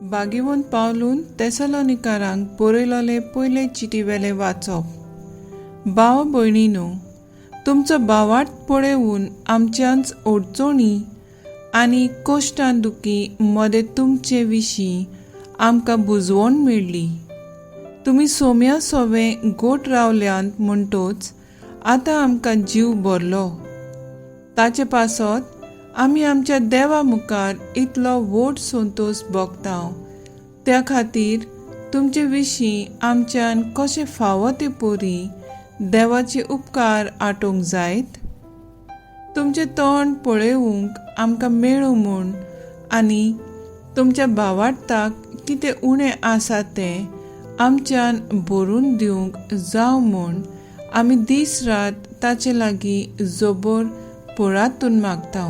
बागेवन पावलून तेसलोनिकारांक बरयलोले पयले चिटीवेले वाचप. भाव भयणीनो, तुमचो भावार्थ पळोवन आमच्यांच अडचणी आनी कश्टां दुखी मदें तुमचे विशीं आमकां बुजवण मेळ्ळी. तुमी सोम्या सोवे गोट रावल्यांत म्हणटोच आतां आमकां जीव भरलो. ताचे पासत आमी आमच्या देवा मुखार इतलो व्हड संतोश भोगता. त्या खातीर तुमचे विशीं आमच्यान कशें फावो ते परी देवाचे उपकार आटोवंक जायत. तुमचें तोंड पळोवंक आमकां मेळूं म्हूण आनी तुमच्या भावार्थाक कितें उणें आसा तें आमच्यान भरून दिवंक जावं म्हूण आमी दीस रात ताचे लागीं जबर परातून मागता.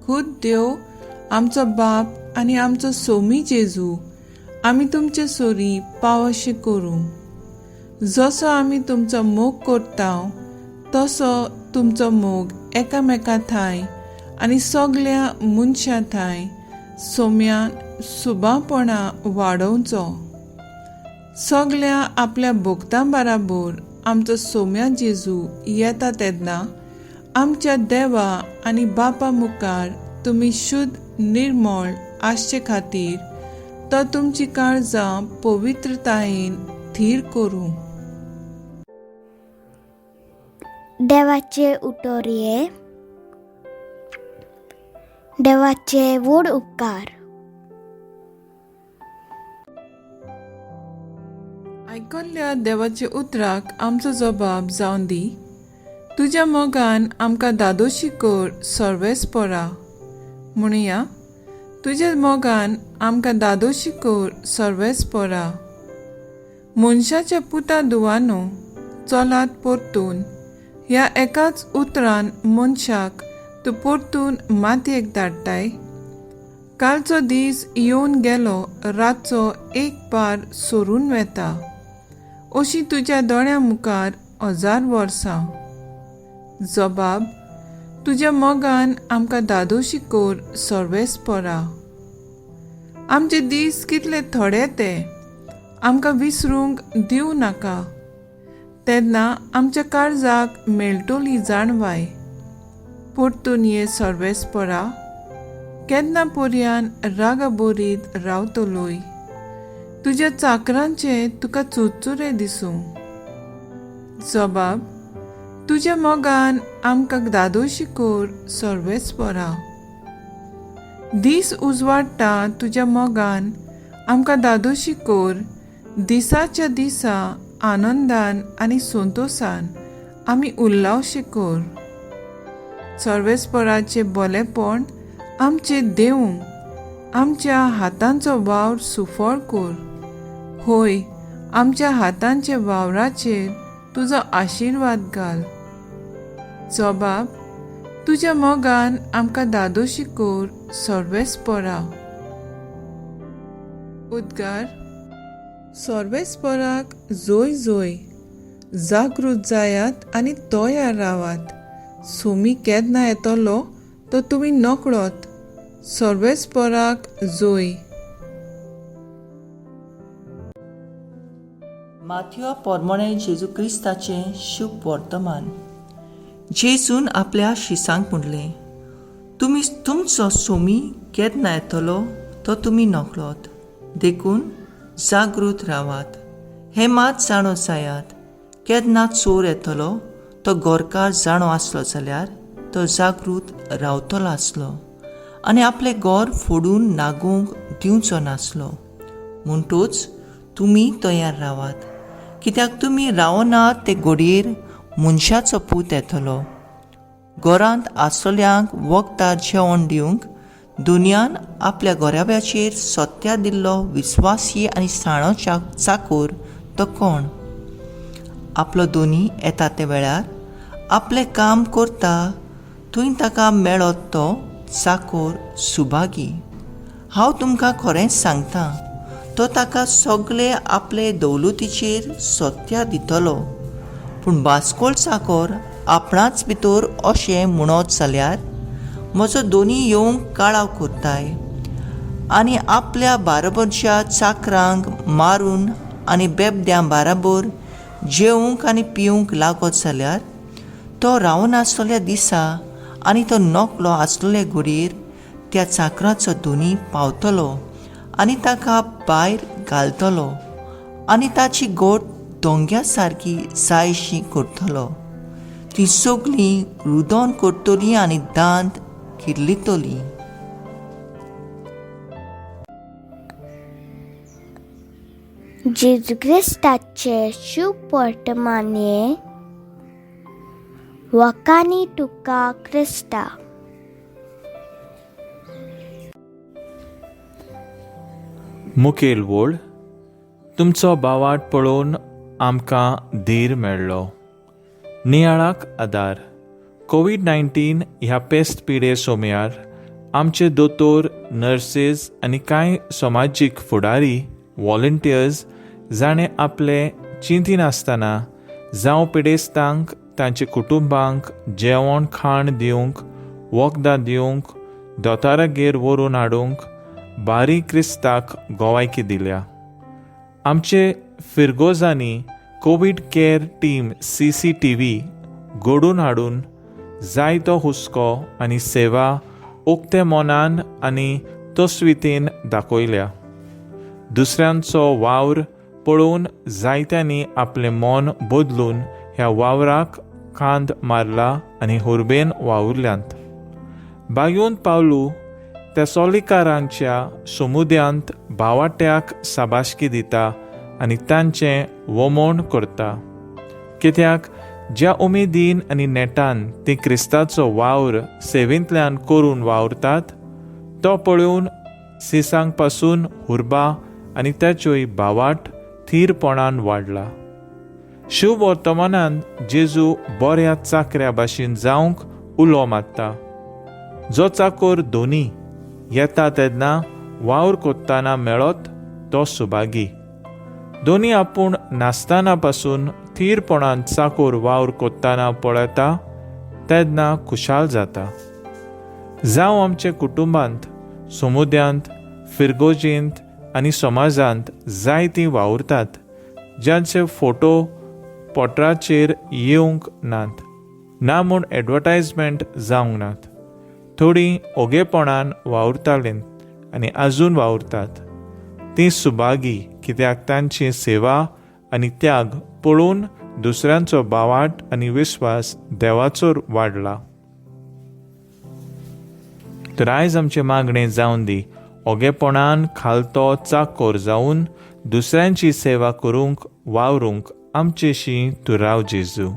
खुद देव आमचो बाप आनी आमचो सोमी जेजू आमी तुमचे सोरी पावशे करूं. जसो आमी तुमचो मोग करता तसो तुमचो मोग एकामेका थांय आनी सगल्या मनशां थांय सोम्यान सुबापणा वाडोवचो. सगल्या आपल्या भोगतां बराबर आमचो सोम्या जेजू येता तेन्ना आमच्या देवा आनी बापा मुखार तुमी शुद्ध निर्मळ आसचे खातीर तो तुमची काळजां पवित्रतायेन थीर करूं. देवाचे उटोरये, देवाचे व्हड उपकार. आयकल्ल्या देवाच्या उतराक आमचो जबाब जावन दी. तुज्या मोगान आमकां दादोशी कर सर्वेस्परा. म्हणुया, तुज्या मोगान आमकां दादोशी कर सर्वेस्परा. मनशाच्या पुता दुवानो चलात परतून ह्या एकाच उतरान मनशाक तूं परतून मातयेक धाडटाय. कालचो दीस येवन गेलो, रातचो एक पार सरून वेता अशी तुज्या दोळ्यां मुखार 1000 वर्सां. जबाब, तुज्या मोगान आमकां दादोशी कर सर्वेस्परा. आमचे दीस कितले थोडे ते आमकां विसरूंक दिवं नाका. तेन्ना आमच्या काळजाक मेळटली जाणवाय. परतून ये सर्वेस्परा, केन्ना पर्यान रागा बोरीत रावतलोय. तुज्या चाकरांचे तुका चुरचुरे दिसूं. जबाब, तुज्या मोगान आमकां दादोशी कर सर्वेस्परा. दीस उजवाडटा तुज्या मोगान आमकां दादोशी कर. दिसाच्या दिसा आनंदान आनी संतोशान आमी उल्लावशे कर. सर्वेस्पराचें बोलेपण आमचें देवूं, आमच्या हातांचो वावर सुफळ कर. होय, आमच्या हातांच्या वावराचेर तुजो आशिर्वाद घाल. जबाब, तुज्या मोगान आमकां दादोशी कर सर्वेस्परा. उद्गार, सर्वेस्पराक जोय जोय. जागृत जायात आनी तयार रावात. सोमी केन्ना येतलो तो तुमी नकळत. सर्वेस्पराक जोय. माथ्युआ पोरमोणे जेजू क्रिस्ताचें शुभ वर्तमान. जेजून आपल्या शिसांक म्हणलें, तुमी तुमचो सोमी केन्ना येतलो तो तुमी नकळत, देखून जागृत रावात. हें मात जाणो जायात, केन्ना चोर येतलो तो गोरकार जाणो आसलो जाल्यार तो जागृत रावतलो आसलो आनी आपलें गोर फोडून नागोवंक दिवचो नासलो. म्हणटूच तुमी तयार रावात, कित्याक तुमी रावनात ते घडयेर मनशाचो पूत येतलो. घरांत आसतल्यांक वखदार जेवण दिवंक दुनियान आपल्या गोराब्याचेर सत्या दिल्लो विस्वासी आनी साणो चाकोर तो कोण? आपलो दोनी येता ते वेळार आपलें काम करता थंय ताका मेळत तो चाकोर सुभागी. हांव तुमकां खरेंच सांगता, तो ताका सगळे आपले दौलतीचेर सत्या दितलो. पूण बास्कोल चाकोर आपणाच भितर अशें म्हणत जाल्यार म्हजो दोनी येवंक काळाव करताय आनी आपल्या बाराबरच्या चाकरांक मारून आनी बेबद्यां बाराबर जेवंक आनी पिवंक लागत जाल्यार तो रावनासलेल्या दिसा आनी तो नकलो आसलेले घडयेर त्या चाकराचो धनी पावतलो आनी ताका भायर घालतलो आनी ताची गोट दोंग्या सारकी जायशी करतलो. ती सगळीं रुदोन करतली आनी दांत किर्लितली. जेजू क्रिस्ताचे शुभ वर्तमाने वकानी तुका क्रिस्ता. मुखेल वोळ तुमचो बावाट पळोवन आमकां धीर मेळ्ळो. नियाळाक आदार कोवीड 19 ह्या पेस्त पिडे सोमयार आमचे दोतोर, नर्सीस आनी कांय समाजीक फुडारी वॉलंटियर्स जाणें आपले चिंतिनासतना जावं पिडेस्तांक तांचे कुटुंबांक जेवण खाण दिवंक, वखदां दिवंक, दोतारागेर व्हरून हाडूंक बारी क्रिस्ताक गोवायकी दिल्या. आमचे फिरगोजांनी कोवीड केअर टीम CCTV घडोवन हाडून जायतो हुस्को आनी सेवा उक्ते मनान आनी तस्वितेन दाखयल्या. दुसऱ्यांचो वावर पळोवन जायत्यांनी आपलें मन बदलून ह्या वावराक कांद मारला आनी हुर्बेन वावुरल्यांत. बागेवन पावलू तेसोलिकारांच्या समुद्यांत भावाट्याक साबाशकी दिता आनी तांचें वमोण करता, कित्याक ज्या उमेदीन आनी नेटान ती क्रिस्ताचो वावर सेवेंतल्यान करून वावरतात तो पळोवन सिसांक पासून हुर्बा आनी ताच्योय भावाट थीरपणान वाडला. शुभ वर्तमानान जेजू बऱ्या चाकऱ्या भाशेन जावंक उलो मारता. जो चाकोर दोनी येता तेन्ना वावर कोत्ताना मेळत तो सुभागी. दोनी आपूण नासतना पासून थीरपणान चाकोर वावर कोत्ताना पळयता तेन्ना खुशाल जाता. जावं आमच्या कुटुंबांत, समुद्यांत, फिरगोजेंत आनी समाजांत जायतीं वावुरतात ज्यांचे फोटो पोटराचेर येवंक नात, ना म्हूण एडवर्टायजमेंट जावंक नात. थोडीं ओगेपणान वावुरतालीं आनी आजून वावुरतात. तीं सुभागी, कित्याक तांची सेवा आनी त्याग पळोवन दुसऱ्यांचो बावाट आनी विस्वास देवाचो वाडला. तर आयज आमचें मागणें जावन दी, ओगेपणान खालतो चाकोर जावन दुसऱ्यांची सेवा करूंक वावरूंक आमचेशी तूं राव जेजू.